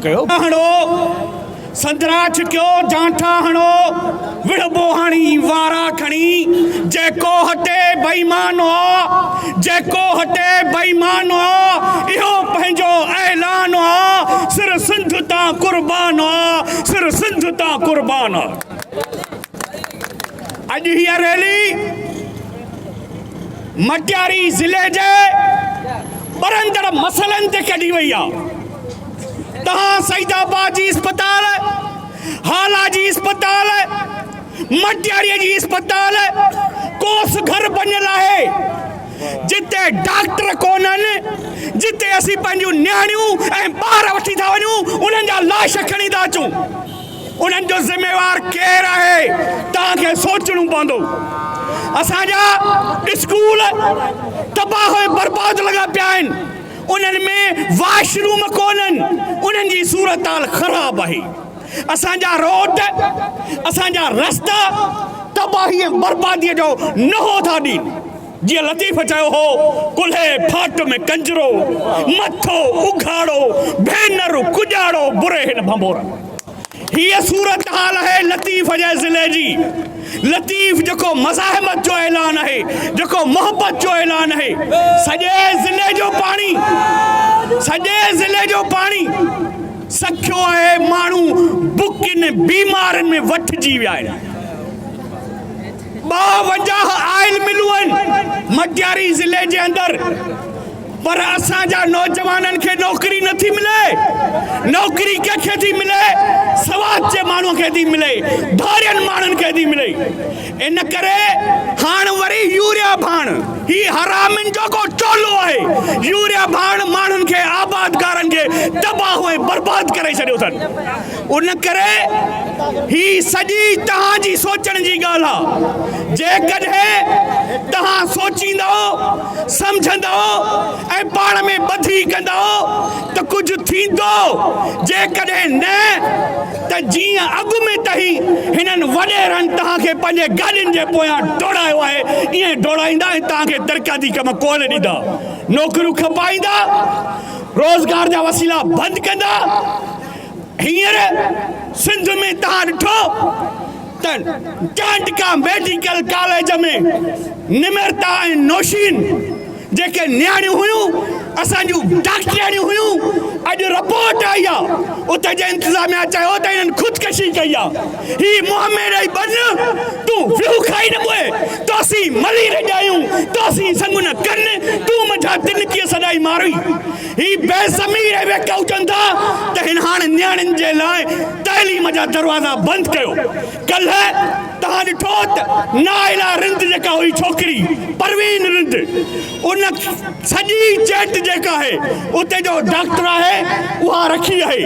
ڪيو. هڻو سندرا ڇڪيو جانٺا هڻو، وڙهبو هاڻي وارا کڻي، جيڪو هٽي بيمان آ، جيڪو هٽي بيمان آ، اهو پنهنجو اعلان آ، سر سنڌ تان قربان آ، سر سنڌ تان قربان آ. اڄ هيء ريلي مٽياري ضلعي جي ٻرندڙ مسئلن تي ڪڍي وئي آ. توهان سعيد آباد جي اسپتال، هالا جي اسپتال، مٽياري جي اسپتال، ڪوس گهر بنيل آهي، جتي ڊاڪٽر ڪونهن، جتي اسين پنهنجون نياڻيون ۽ ٻار وٺي ٿا وڃون، انهن جا لاش کڻي ٿا اچون. انهن جو ذميوار ڪير آهي توهان کي سوچڻو پوندو. اسان جا اسڪول تباهه ۽ برباد لڳا پيا آهن، انهن ۾ واش روم ڪونهن، انهن جي صورتحال خراب آهي. اسان جا روڊ، اسان جا رستا تباهي ۽ بربادي جو نهو ٿا ڏين. جيئن لطيف چيو هو، ڪلهي ڦاٽ ۾ ڪنجرو، مٿو اگهاڙو، ڀينر ڪڄاڙو، بري هن ڀنڀور. هيء صورتحال آهي لطيف جي ضلعي جي. لطيف جيڪو مزاحمت جو اعلان آهي، جيڪو محبت جو اعلان آهي، سڄي ضلعي جو پاڻي، سڄي ضلعي جو پاڻي سکيو آهي، ماڻهو بکين بيمارين ۾ وٺجي ويا آهن. 52 آئل ملون آهن مٽياري ضلعي جي اندر پر اسان جا نوجوانن کي نوڪري نٿي ملي، نوڪري ڪنهن کي ٿي ملي؟ سوات جي ماڻهو کي ٿي ملي، ڌارين ماڻهن کي ٿي ملي. ان ڪري هاڻ وري يوريا ڀاڻ، هي حرامين جو ڪو ٽولو آهي، يوريا ڀاڻ ماڻهن کي آبادگارن کي تباهه ۽ برباد ڪري ڇڏيو اٿن. ان ڪري هي سڄي توهان جي سوچڻ جي ڳالهه آ. جيڪڏهن توهان سوچيندؤ، سمجهندؤ ۽ پاڻ ۾ ٻڌي ڪندؤ ته ڪجهه ٿيندو، جيڪڏهن نه ته جيئن اڳ ۾ تهين هنن وڏيرن توهان کي پنهنجي گاڏين جي پويان ڊوڙايو آهي، ائين ڊوڙائيندا ۽ توهان کي ترقياتي ڪم ڪونه ڏيندا، نوڪريون کپائيندا، روزگار جا وسيلا بند ڪندا. هينئر سنڌ ۾ توهان ڏٺو ته چانڊڪا ميڊيڪل ڪاليج ۾ نمرتا ۽ نوشين جيڪي نياڻيون هيون اسان جون ڊاڪٽرياڻيون هيون اڄ رپورٽ آئي آ اتي جي انتظاميا چيو ته انهن خودڪشي ڪئي آ هي منهن ۾ ڏئي ٻن تون ويهه کائي نه پوء توسين ملير ڄايون توسين سڱ نه ڪن تون منجهان تن ڪيئن سڏائي مارئي هي بي ضمير ۽ ويڪائو چون ٿا ته هن هاڻ نياڻين جي لاء تعليم جا دروازا بند ڪيو. ڪلهه توهان ڏٺو ته نائلا رند جيڪا هئي ڇوڪري پروين رند ان سڄي چيٽ جيڪا آهي اتي جو ڊاڪٽر آهي اها رکي آهي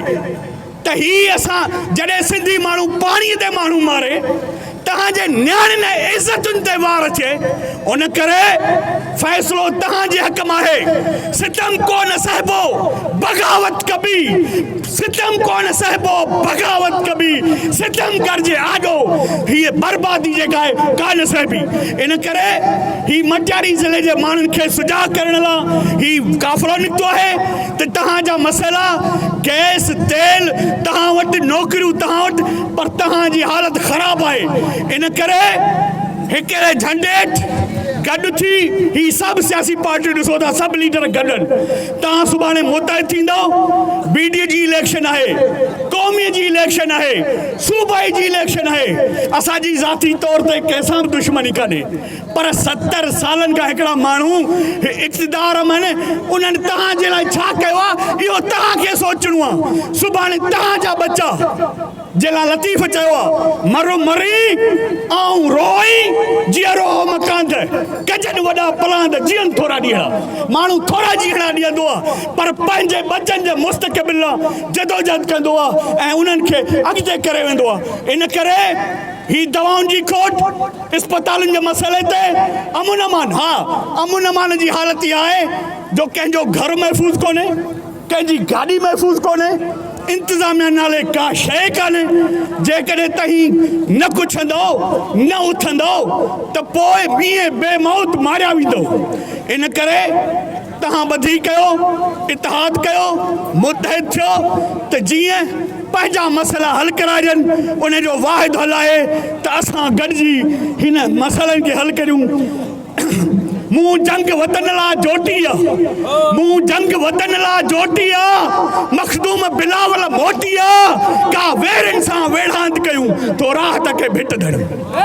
ته هي اسان جڏهن سنڌي ماڻهو پاڻي تي ماڻهو ماري توهان جي نياڻين ۽ عزتن تي وار ٿئي ان ڪري فيصلو توهان جي حق م آهي ستم ڪو نه سهبو بغاوت ڪبي ستم ڪو نه سهبو بغاوت ڪبي ستم گر جي آڏو هيء بربادي جيڪا آهي ڪا نه سهبي ان ڪري هي مٽياري ضلعي جي ماڻهن کي سجاڳ ڪرڻ لا هي قافلو نڪتو آهي ته توهان جا مسئلا، گئس، تيل، توهان وٽ نوڪريون توهان وٽ پر توهان جي حالت خراب آهي ان ڪري هڪڙي جهنڊي هيٺ گڏ ٿي هي سڀ سياسي پارٽيون ڏسو ٿا سڀ ليڊر گڏ آهن توهان سڀاڻي متحد ٿيندؤ بي ڊي جي اليڪشن آهي قومي جي اليڪشن آهي صوبائي جي اليڪشن آهي اسان جي ذاتي طور تي ڪنهن سان به دشمني ڪانهي پر 70 سالن کان هڪڙا ماڻهو اقتدار ۾ آهن انهن توهان جي لاء ڇا ڪيو آهي اهو توهان کي سوچڻو آهي سڀاڻي توهان جا ٻچا جي لاء لطيف چيو آهي مر مري آئون روئي جيئرو هو مڪاند ڪجن وڏا پلاند جيئن ٿورا ڏينهڙا ماڻهو ٿورا جيئڻا ڏيندو آهي پر پنهنجي ٻچن جي مستقبل لاء جدوجهد ڪندو آهي ۽ انهن کي اڳتي ڪري ويندو آهي ان ڪري هي دوائن جي کوٽ، اسپتالن جي مسئلي تي امن امان، ها امن امان جي حالت اها آهي جو ڪنهن جو گهر محفوظ ڪونهي، ڪنهن جي گاڏي محفوظ ڪونهي، انتظاميا نالي ڪا شيء ڪانهي، جيڪڏهن توهين نه ڪڇندؤ، نه اٿندؤ ته پوء ائين بي موت ماريا ويندؤ، ان ڪري. توهان ٻڌي ڪيو، اتحاد ڪيو، متحد ٿيو ته جيئن پنهنجا مسئلا حل ڪرائجن. ان جو واحد حل آهي ته اسان گڏجي هن مسئلن کي حل ڪريون. مون جنگ وطن لا جوٽي آ، مون جنگ وطن لا جوٽي آ، مخدوم بلاول موٽي آ، ڪا ويرين سان ويڙهاند ڪيون، تو راحت کي ڀٽ ڌڻيون.